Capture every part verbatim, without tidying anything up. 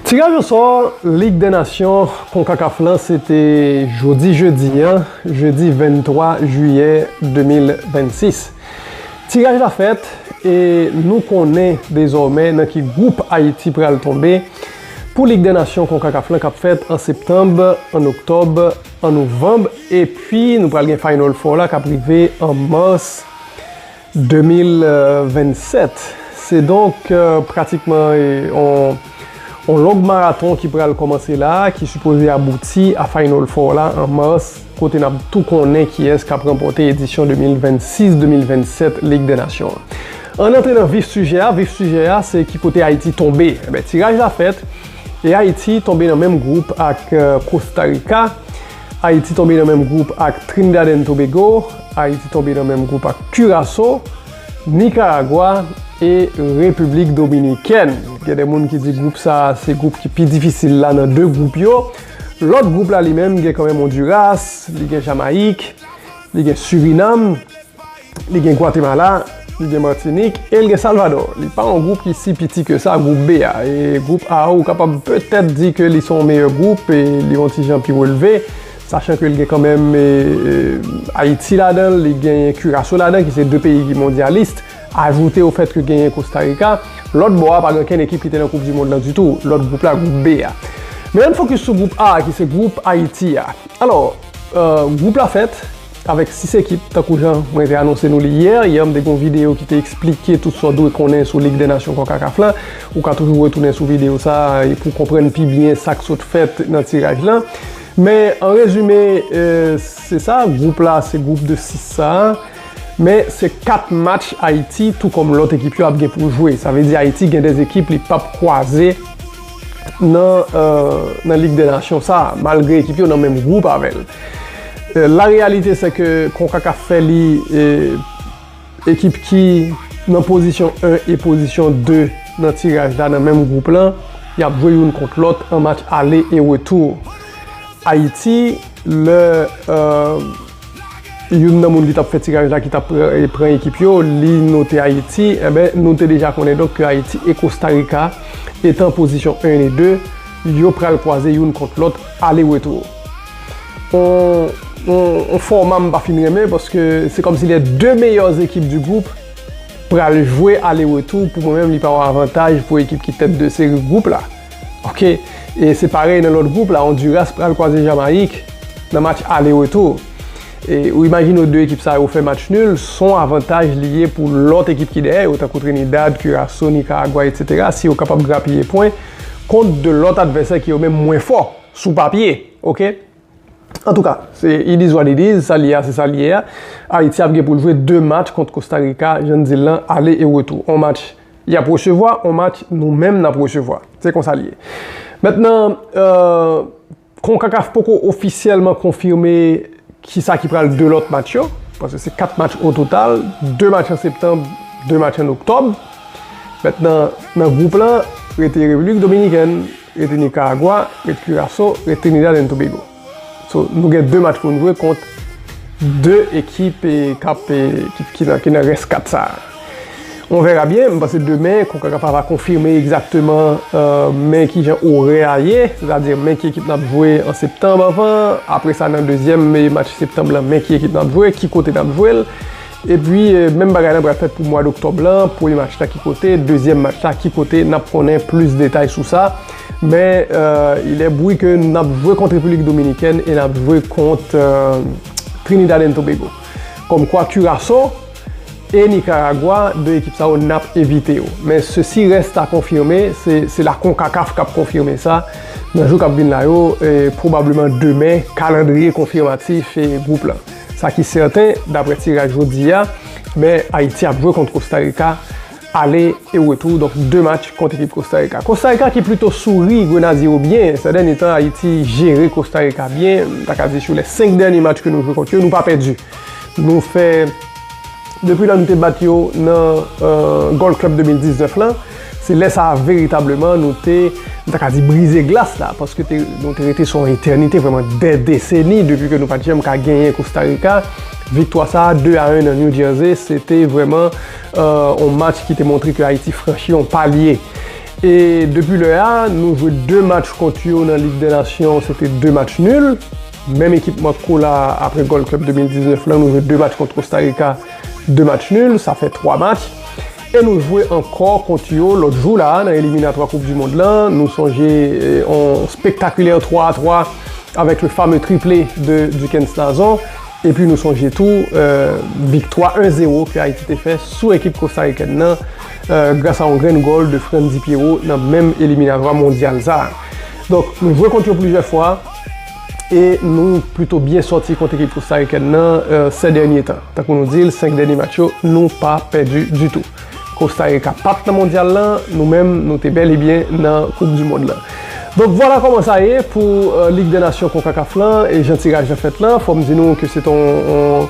Tiraj osò Lig dè Nasyon Konkakaf lan se te jodi jedi a, jedi venntwa jiyè de mil vennsis. Tiraj la fèt e nou konnen dezòmè nan ki gwoup Ayiti pral tonbe pou Lig dè Nasyon Konkakaf lan k ap fèt an septanm, an oktòb, an novanm, epi nou pral gen Final Four la k ap rive an mas de mil vennsèt. Se donk, euh, pratikman, euh, on, on long maraton ki pral kòmanse la, ki sipoze abouti a Final Four la an mas, kote n ap tou konnen kiyès k ap ranpòte edisyon de mil vennsis de mil vennsèt Lig dè Nasyon an. Ann antre nan vif sijè a. Vif sijè a, se ki kote Ayiti tonbe. Enben, tiraj la fèt, e Ayiti tonbe nan menm gwoup ak, euh, Kosta Rika. Ayiti tonbe nan menm gwoup ak Trinidad and Tobago. Ayiti tonbe nan menm gwoup ak Kiraso, Nikaragwa e Repiblik Dominikèn. Gen de moun ki di gwoup sa a se gwoup ki pi difisil la nan de gwoup yo. Lòt gwoup la li menm gen kanmenm Ondiras, li gen Jamayik, li gen Sirinam, li gen Gwatemala, li gen Matinik e li gen Salvadò. Li pa yon gwoup ki si piti ke sa, gwoup B a. E gwoup A a, ou kapab petèt di ke li se yon meyè gwoup e li yon ti jan pi relve, sachan ke li gen kanmenm, e, e, Ayiti ladan l, li genyen Kiraso ladan, ki se de peyi ki mondyalis, ajoute o fèt ke genyen Kosta Rika. Lòt bò a, pa gen okenn ekip ki te nan Koup di Mond lan ditou. Lòt gwoup la, gwoup B a. Men ann fokis sou gwoup A a, ki se gwoup Ayiti a. Alò, euh, gwoup la fèt avèk sis ekip, tankou jan mwen te anonse nou li yè. Yè, m te gen yon videyo ki te eksplike tout sa w dwe konnen sou Lig dè Nasyon Konkakaf lan. Ou ka toujou retounen sou videyo sa a e pou w konprann pi byen sa k sot fèt nan tiraj lan. Men, an rezime, euh, se sa, gwoup la, se gwoup de sis sa a. Men, se kat match Ayiti, tou kòm lòt ekip yo, ap gen pou jwe. Sa vle di Ayiti gen de ekip li p ap kwaze nan, euh, nan Lig dè Nasyon sa a, malgre ekip yo nan menm gwoup avè l. Euh, la reyalite, se ke Konkakaf fè li, euh, ekip ki nan pozisyon en e pozisyon de nan tiraj la, nan menm gwoup lan, y ap jwe youn kont lòt an match ale e retou. Ayiti, lè, euh, youn nan moun ki t ap fè tiraj la, ki t ap pran, pran ekip yo, li note Ayiti, enben, nou te deja konnen donk ke Ayiti e Kosta Rika, etan pozisyon en e de, yo pral kwaze youn kont lòt, ale retou. On, on, on fòma m pa fin renmen, paske se kòmsi les deux meilleures équipes du groupe pral jwe ale retou. Pou mwen menm, li pa yon avantaj pou ekip ki tèt de seri gwoup la. Ok? E se parèy nan lòt gwoup la, Ondiras pral kwaze Jamayik nan match ale retou. E ou imajine w de ekip sa yo fè match nil, se yon avantaj li ye pou lòt ekip ki dèyè yo, tankou Trinidad, Kiraso, Nikaragwa, etsetera, si yo kapab grapiye pwen kont de lòt advèsè ki yo menm mwen fò sou papye. Ok? Antouka, se, it is what it is, sa li ye a, se sa li ye a. Ayiti ap gen pou l jwe de match kont Kosta Rika, jan n di l lan, ale e retou. On match y ap resevwa, on match nou menm n ap resevwa. Se konsa li ye. Mentnan, euh, Konkakaf poko ofisyèlman konfime kisa ki pral de lòt match yo, paske se kat match o total, de match an septanm, de match an oktòb. Mentnan, nan gwoup lan, rete Repiblik Dominikèn, rete Nikaragwa, rete Kiraso, rete Trinidad and Tobago. So, nou gen de match pou n jwe kont de ekip, e, k ap, e, ki, ki nan, ki nan rès kat sa a. On verra bien, m panse demen, Konkakaf va konfime egzakteman, euh, men kijan orè a ye, sètadi men ki ekip n ap jwe an septanm anvan, apre sa nan dezyèm, e, match septanm lan, men ki ekip n ap jwe, ki kote n ap jwe l. Epi, euh, menm bagay lan pral fèt pou mwa doktòb lan, premye match la ki kote, dezyèm match la ki kote, n ap konnen plis detay sou sa. Men, euh, il est bruit ke n ap jwe kont Repiblik Dominikèn e n ap jwe kont, euh, Trinidad and Tobago. Kòmkwa Kiraso e Nikaragwa, de ekip sa yo n ap evite yo. Men ceci reste à confirmer, se, se la Konkakaf k ap konfime sa. Nan jou k ap vin la yo, e pwobableman demen, kalandriye konfimatif e gwoup lan. Sa ki sèten, daprè tiraj jodi a, men Ayiti ap jwe kont Kosta Rika, ale e retou, donk de match kont ekip Kosta Rika. Kosta Rika ki plito souri Grenadye yo byen. Sè dènye tan, Ayiti jere Kosta Rika byen. M ta ka di, sou lè senk dènye match ke nou jwe kont yo, nou pa pèdi. Nou fè, depi lè nou te bat yo nan, euh, Gold Club de mil diznèf lan, se lè sa a veritableman nou te, m ta ka di, brize glas la, paske te, nou te rete sou yon etènite, vrèman dè deseni, depi ke nou pa t janm ka genyen Kosta Rika. Viktwa sa a, de a en nan New Jersey, se te vrèman, euh, yon match ki te montre ke Ayiti franchi yon palye. E depi lè a, nou jwe de match kont yo nan Lig dè Nasyon, se te de match nil. Menm ekip Marco la, apre Gold Cup de mil diznèf lan, nou jwe de match kont Costa Rica, de match nil, sa fè twa match. E nou jwe ankò kont yo lòt jou la, nan eliminatwa Koup di Mond lan. Nou sonje, eh, on spektakilè twa a twa avèk le fameux triplé de Duckens Nazon. Epi nou sonje tou, eh, viktwa en zéro ke Ayiti te fè sou ekip kostarikèn nan, eh, gras a yon grenn gòl de Frandy Pierrot nan menm eliminatwa mondyal sa a. Donk, nou jwe kont yo plizyè fwa e nou plito byen sòti kont ekip kostarikèn nan, eh, sè dènye tan. Tankou nou di l, senk dènye match yo, nou pa pèdi ditou. Costa Rica pa t nan mondyal lan, nou menm, nou te bèl e byen nan Koup di Mond lan. Donk, vwala kòman sa ye pou, eh, Lig dè Nasyon Konkakaf lan e jan tiraj lan fèt lan. Fò m di nou ke se t on, on,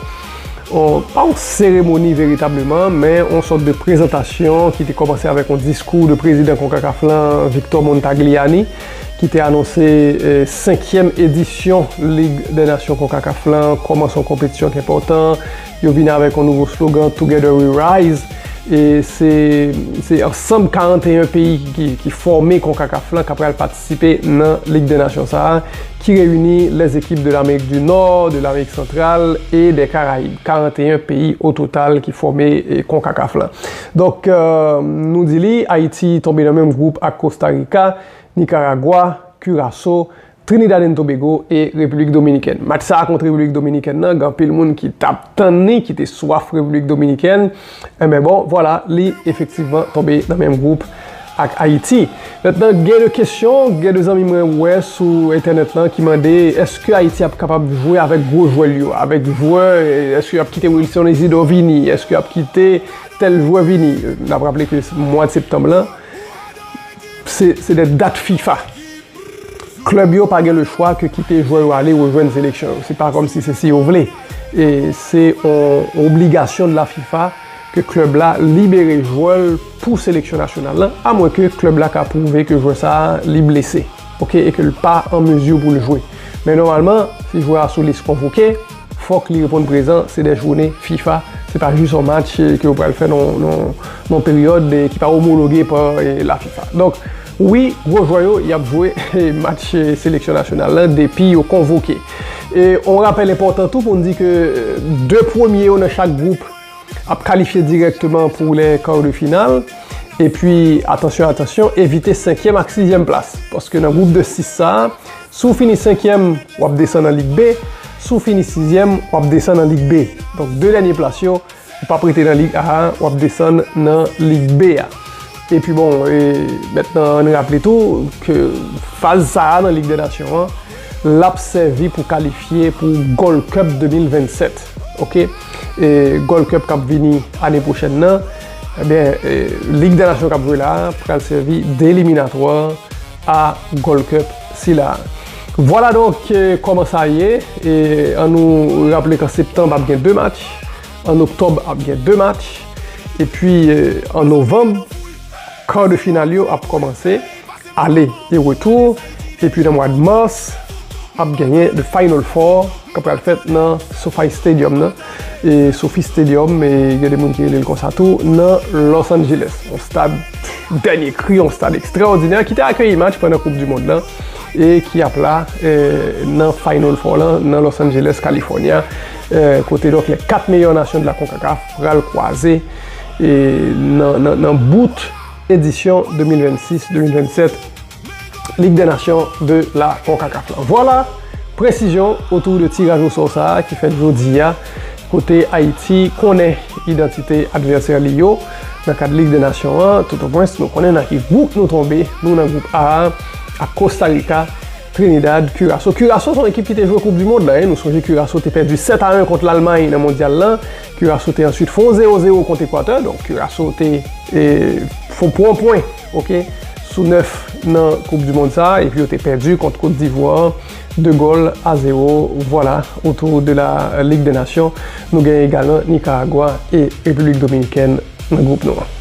on, pa yon seremoni veritableman, men on sòt de prezantasyon ki te kòmanse avèk on diskou de prezidan Konkakaf lan, Victor Montagliani, ki te anonse, eh, senkyèm edisyon Lig dè Nasyon Konkakaf lan kòman se yon konpetisyon ki enpòtan. Yo vin avèk yon nouvo slogan, Together We Rise. E se, se ansanm karannteyen peyi ki, ki fòme Konkakaf lan k ap pral patisipe nan Lig dè Nasyon sa a, ki reyini les équipes de l'Amérique du Nord, de l'Amérique centrale et des Caraïbes. Karannteyen peyi o total ki fòme, eh, Konkakaf lan. Donk, eh, nou di li, Ayiti tonbe nan menm gwoup ak Costa Rica, Nicaragua, Curaçao, Trinidad and Tobago e Repiblik Dominikèn. Match sa a kont Repiblik Dominikèn nan, gen anpil moun ki t ap tann li, ki te swaf Repiblik Dominikèn. Enben bon, vwala, li efektivman tonbe nan menm gwoup ak Ayiti. Mentnan, gen de kesyon, gen de zanmi mwen wè sou entènèt lan ki mande, èske Ayiti ap kapab jwe avèk gwo jwè l yo, avèk jwè, èske y ap kite Wilson Isidor vini, èske y ap kite tèl jwè vini? N ap raple ke mwa septanm lan, se, se de dat FIFA. Klèb yo pa gen le chwa ke kite jwè yo ale rejwenn seleksyon yo. Se pa kòmsi se si yo vle. E se yon obligasyon de la FIFA ke klèb la libere jwè l pou seleksyon nasyonal lan, amwen ke klèb la ka pwouve ke jwè sa a li blese, oke, e ke l pa an mezi pou l jwe. Men nòmalman, si jwè a sou lis konvoke, fòk li reponn prezan, se de jounen FIFA, se pa jis yon match, eh, ke yo pral fè nan, nan, nan peryòd, eh, ki pa omologe pa, eh, la FIFA. Donk, wi, gwo jwè yo, y ap jwe, eh, match, eh, seleksyon nasyonal lan depi yo konvoke. E on rapèl enpòtan tou pou n di ke, eh, de premye yo nan chak gwoup ap kalifye dirèkteman pou les quarts de finale. Epi, atansyon, atansyon, evite senkyèm ak sizyèm plas. Paske nan gwoup de sis sa a, si w fini senkyèm, w ap desann nan Lig B. Si w fini sizyèm, w ap desann nan Lig B. Donk, de dènye plas yo, ou p ap rete nan Lig A a, w ap desann nan Lig B a. Epi bon, e, mentnan, ann raple tou ke faz sa a nan Lig dè Nasyon an, l ap sèvi pou kalifye pou Gold Cup de mil vennsèt. Oke? E Gold Cup k ap vini ane pwochèn nan, ebyen, e, Lig dè Nasyon k ap jwe la a pral sèvi de eliminatwa a Gold Cup sila a. Vwala donk, e, kòman sa ye. E, ann nou raple ke an septanm ap gen de match, an oktòb ap gen de match, epi, e, an novanm, kar de final yo ap kòmanse, ale e retou, epi nan mwa de mas, ap genyen the Final Four, k ap pral fèt nan SoFi Stadium nan. E SoFi Stadium, e gen de moun ki rele l konsa tou, nan Los Angeles. Yon stad dènye kri, yon stad ekstraòdinè ki te akeyi match pandan Koup di Mond lan e ki ap la, e, nan Final Four lan, nan Los Angeles, California, e, kote donk les quatre meilleures nations de la CONCACAF pral kwaze, e, nan, nan, nan bout edisyon de mil vennsis, de mil vennsèt Lig dè Nasyon de la CONCACAF lan. Vwala, presizyon otou de tiraj osò sa a ki fèt jodi a, kote Ayiti konnen idantite advèsè li yo nan kad Lig dè Nasyon an. Tout o mwens, nou konnen nan ki gwoup nou tonbe. Nou nan gwoup A a, ak Costa Rica, Trinidad, Curaçao. Curaçao se yon ekip ki te jwe Koup di Mond lan, en. Nou sonje Curaçao te pèdi sèt a en kont Lalmay nan Mondyal lan. Curaçao te answit fè yon zewo zewo kont Ekwatè. Donk, Curaçao te, e, fè yon pran pwen, oke, sou nèf nan Koup di Mond sa a, epi yo te pèdi kont Kot Divwa de gòl a zewo. Vwala, otou de la Lig dè Nasyon, nou genyen egalman Nikaragwa e Repiblik Dominikèn nan gwoup nou an.